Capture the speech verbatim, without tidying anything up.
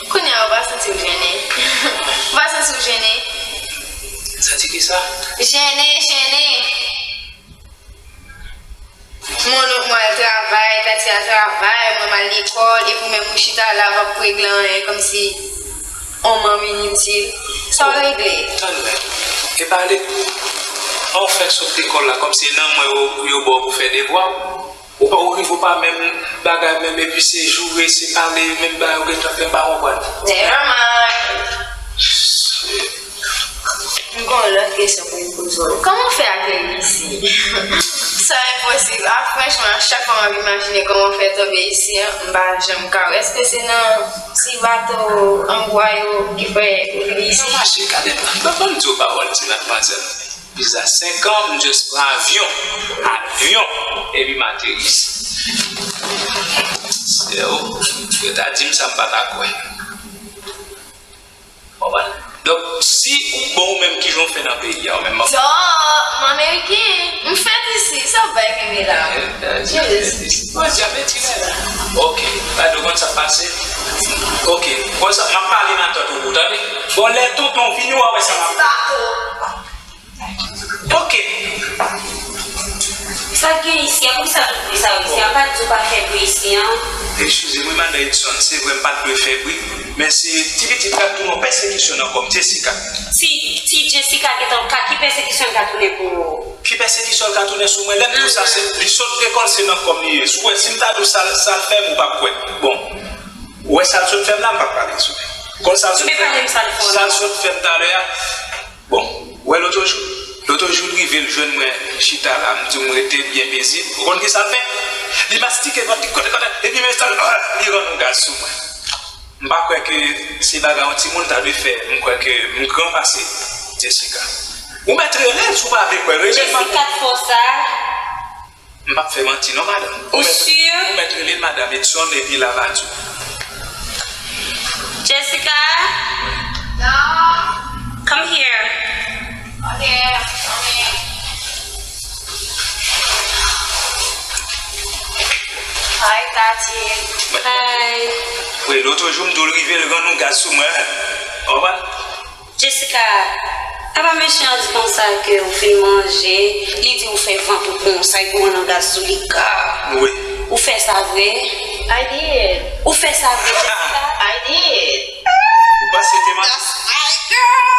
Kounye a, ou pa santi w jennen? Ou pa santi w jennen? Santi kisa? Jennen, jennen. Mwen, mwen al travay, Tati al travay, mwen m al lekòl, epi ou menm ou chita la, w ap regle anyen, kòmsi on manm initil. Sa w regle? Tann mwen. E pale. An w fèk sot lekòl la, kòmsi e nan mwen yo, yo ba w pou fè devwa w. Ou pa, ou rive, ou pa menm bagay menm, epi se joure, se pale, menm bagay ou gentan fè, m pa konprann. Never mind. M gen yon lòt kesyon pou m poze w. Kòman w fè ateri isi? Sa enposib. Ah, franchman, chak fwa m ap imajine kòman w fè tonbe isi an, m pa janm ka wè. Èske se nan ti bato an bwa yo ki fè ou rive isi? Nan mache, gade, ban, ban m di w pawòl, ti madmwazèl. Visa senk an, m just pran avyon. Avyon. Epi m ateri isi. Se ou, yo ta di m sa, m pa ta kwè. Konprann? Donk, si, bon, ou menm, kijan w fè nan peyi a, ou menm? Donk, m Ameriken, m fèt isi, sa w bay kenbe la? Yes. Bon, djab eti la. Ok, pa de konn sa k pase. Ok, konsa, m ap pale nan tèt ou, tande? Bon, lè tonton vini, w a wè sa m ap. Ti bato. Ok. Sa k gen isi a? Poukisa tout bri sa yo isi a? Pa di w pa fè bri isi an. Eskize m wi, madan Edson, se vre m pa t dwe fè bri, men se ti pitit k ap tounen yon pèsekisyon nan kò m, Jessica. Ti, ti Jessica gentan ka, ki pèsekisyon l ka tounen pou ou? Ki pèsekisyon l ka tounen sou mwen? Lè m di w sa, se, li sot lekòl, se nan kò m li ye. Si w wè, si m ta di w sa, sa l fè m, ou p ap kwè. Bon, ou wè sa l sot fè m la, m p ap pale sou li. Konn sa l sot fè m, sa l sot fè m talè a. Bon, ou wè lòt jou, lòt jou l rive, l jwenn mwen chita la, m di w m rete byen pezib. Ou konn ki sa l fè? Li mastike vant li kote kote, epi men sa l, ah, li rann yon gaz sou mwen. M pa kwè ke se bagay yon timoun ta dwe fè. M kwè ke m gran pase Jessica. Ou mèt rele l si w pa vle kwè. Rele l. Jessica t fè w sa? M p ap fè manti non, madanm. Ou mèt, ou mèt rele l madanm Edson epi l ava di w. Jessica? Come here. Ok, ok. Hi, Tati. Hi. Wi, lòt jou m di w l rive, l rann yon gaz sou mwen. Konprann? Jessica, apa mesye an di konsa ke ou fin manje, li di ou fè vant ou konsa, epi ou rann gaz sou li ka. Wi. Ou fè sa vre? I did. Ou fè sa vre, Jessica? I did. Ou panse te manti? That's my girl.